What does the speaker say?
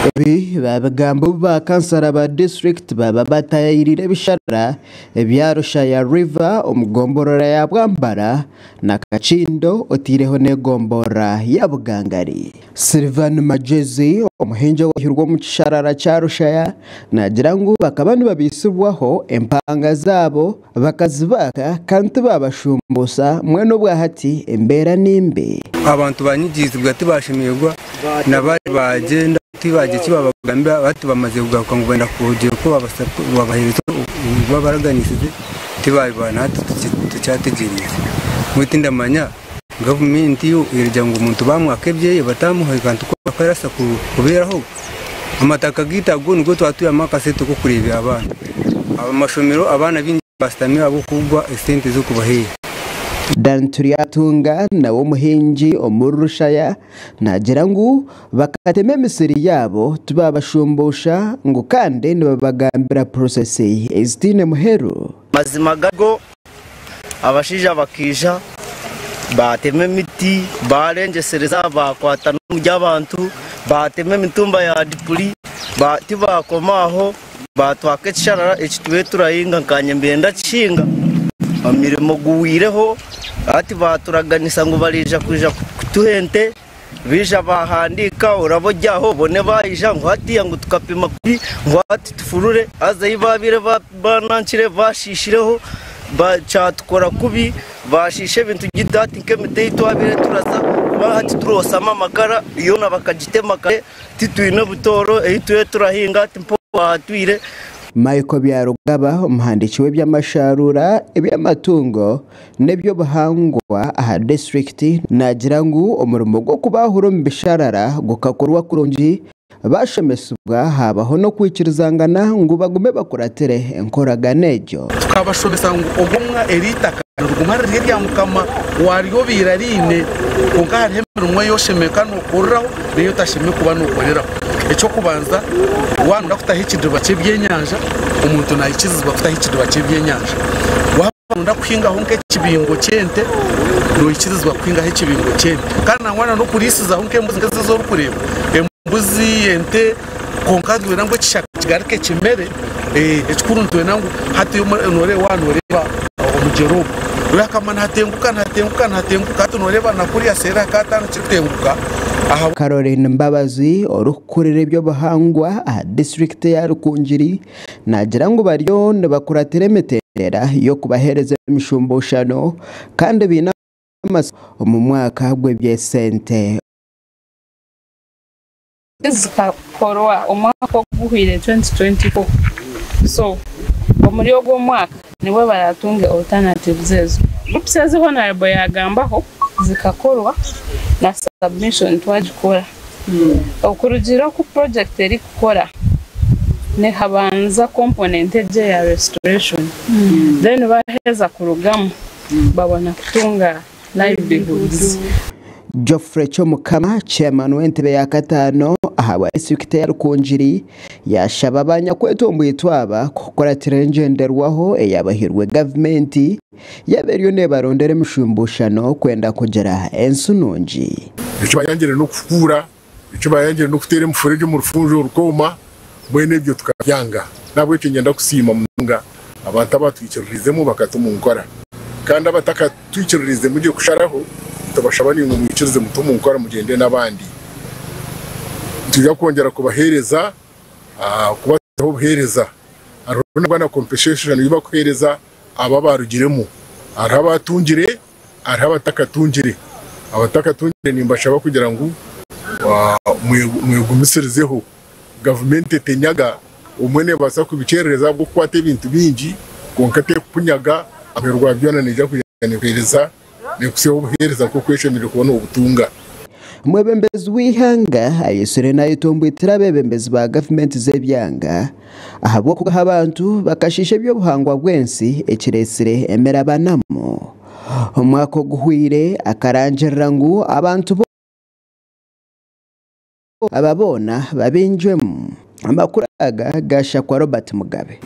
Ebi baabigamba obu ba kansara ba disiturikiti baaba bataayaayiriire ebisharara ebya Rushaya River omu gomborora ya Bwambara na Kakindo oteireho n'egomborora ya Bugangari. Sylvan Magyezi, omuhingi owaihirwe omu kisharara kya Rushaya naagira ngu bakaba nibabaisibwaho empanga zaabo bakazibaaka kandi tibaabashumbuusa mbwenu obwahati embeera ni mbi. Abantu banyigiizibwa tibashemererwa na bari bagyenda tibagira eki babagambira hati bamazire kugaruka ngu benda kugira oku babahereza obu babaraganisize tibabibaha na hati tukyategyereize. Mbwenu tindamanya gavumenti yo eragira ngu omuntu bamwaka ebyeye batamuha akantu koona aku arabaasa kubeeraho. Amataka gaitu ago nigo twatwihamu akasente k'okureebera abaana. Amashomero abaana baingi bashutami ahabw'okubugwa esente z'okubaheera. Dan Turyatunga nawe omuhingi omuri Rushaya naagira ngu bakatema emisiri yaabo tibaabashumbusha ngu kandi nibabagambira process ezitaine muheru. Mazima gago abashaija bakaija baatema emiti, baarengyesereza, baakwata n'omuri abantu, baatema emitumba ya dipuri, tibaakoma aho, baatwaka ekisharara eki turiyo turahinga nkaanye mbaire ndakihinga, omurimo guhwireho, hati baaturaganisa ngu bariija kwija kutuha ente. Baija baahandiika, oraba ori aho obone baija ngu hatiiya ngu tukapima kubi ngu hati tufurure haza ei baabaire baanankire baashiishireho kyatukora kubi baashiisha ebintu byaitu hati nk'emiti ei twabaire turaza kuba hati turoosamu amakara yoona bakagitema kare titwine butooro ei turiyo turahinga hati mpaho bahatwire. Michael Byarugaba omuhandiiki w'eby'amasharuura, eby'amatungo n'eby'obuhangwa aha disiturikiti naagira ngu omurimo gw'okubaahura omu bisharara gukakorwa kurungi baashomesibwa haabaho n'okwikirizangana ngu bagume bakuratire enkoragana egyo. Tukabashomesa ngu ogwo eri itaka niriguma riri erya Mukama waaryo obaire ariine, kwonka hariho emirimo ei oshemereire kuba nookoreraho n'ei otashemereire kuba nookoreraho. Eky'okubanza, waaba nooyenda kutaho ekidiba ky'ebyenyanja, omuntu naikirizibwa kutaho ekidiba ky'ebyenyanja. Waaba nooyenda kuhingaho nk'ekibingo ky'ente, noikirizibwa kuhingaho ekibingo ky'ente. Kandi nangwa n'okuriisizaho nk'embuzi nk'ezi ezi orikureeba, embuzi, ente, kwonka nitwenda ngu ekishaka kigaruke kimere. Ekikuru nitwenda ngu hati nooreeba waaba nooreeba omugyera ogu, reero hakaba nihatenguka nihatenguka nihatenguka hati nooreeba na kuriya seeri hakaba hatandikire kutenguka. Caroline Mbabazi orikukurira eby'obuhangwa aha disiturikiti eya Rukungiri Naagira ngu bariyo nibakuratira emitendera y'okubaheereza emishumbuushano kandi baine amatsiko omu mwaka gw'eby'esente. Zikakorwa omwaka oguhweire 2024 so omuri ogu omwaka nibwo baratunge alternatives ezo. Groups ezi Honourable yagambaho zikakorwa na submission twagikora. Okurugiirira oku project erikukora nihabanza component egyo eya restoration then baheza kurugamu babona kutunga livelihoods. Geoffrey Kyomukama, Chairman w'entebe ya kataano ahabwa disiturikiti eya Rukungiri yaashaba abanyakwetomboitwa aba kukuratira engyenderwaho eyabahairwe gavumenti yaaba eriyo neebarondera emishumbuushano kwenda kugira ensi nungi. Eki bayangire n'okufukuura, eki bayangire n'okuteera emifuregye omu rufunjo rukooma, mbwenu ebyo tukabyanga. N'ahabw'ekyo niinyenda kusiima munonga abantu abaatwikiririzemu bakata omu nkora. Kandi abatakatwikiririizemu gye kusharaho, nitubashaba naimwe mwikirize mute omu nkora mugyende n'abandi. Nitwija kwongyera kubaheereza, kubataho obuheereza. Hariho nangwa na compensation ei barikuheereza abo abaarugiremu. Hariho abaatungire, hariho abatakatungire. Abatakatungire nimbashaba kugira ngu mwegumisirizeho. Gavumenti etenyaga, obumwe neebaasa kubikyerereza ahabw'okukwata ebintu bingi, kwonka terikukunyaga, ahamuheru gwa byona neija kwija nekuheereza, nekusihaho obuheereza nk'oku eshemereire kuba noobutunga. Omwebembezi w'eihanga ayetsire nayetomboitera abeebembezi ba gavumenti z'ebyanga ahabw'okuha abantu bakashiisha eby'obuhangwa bw'ensi ekiretsire emirabanamu. Omwaka oguhweire akarangirira ngu abantu aba boona babingywemu. Amakuru aga gashakwa Robert Mugabe.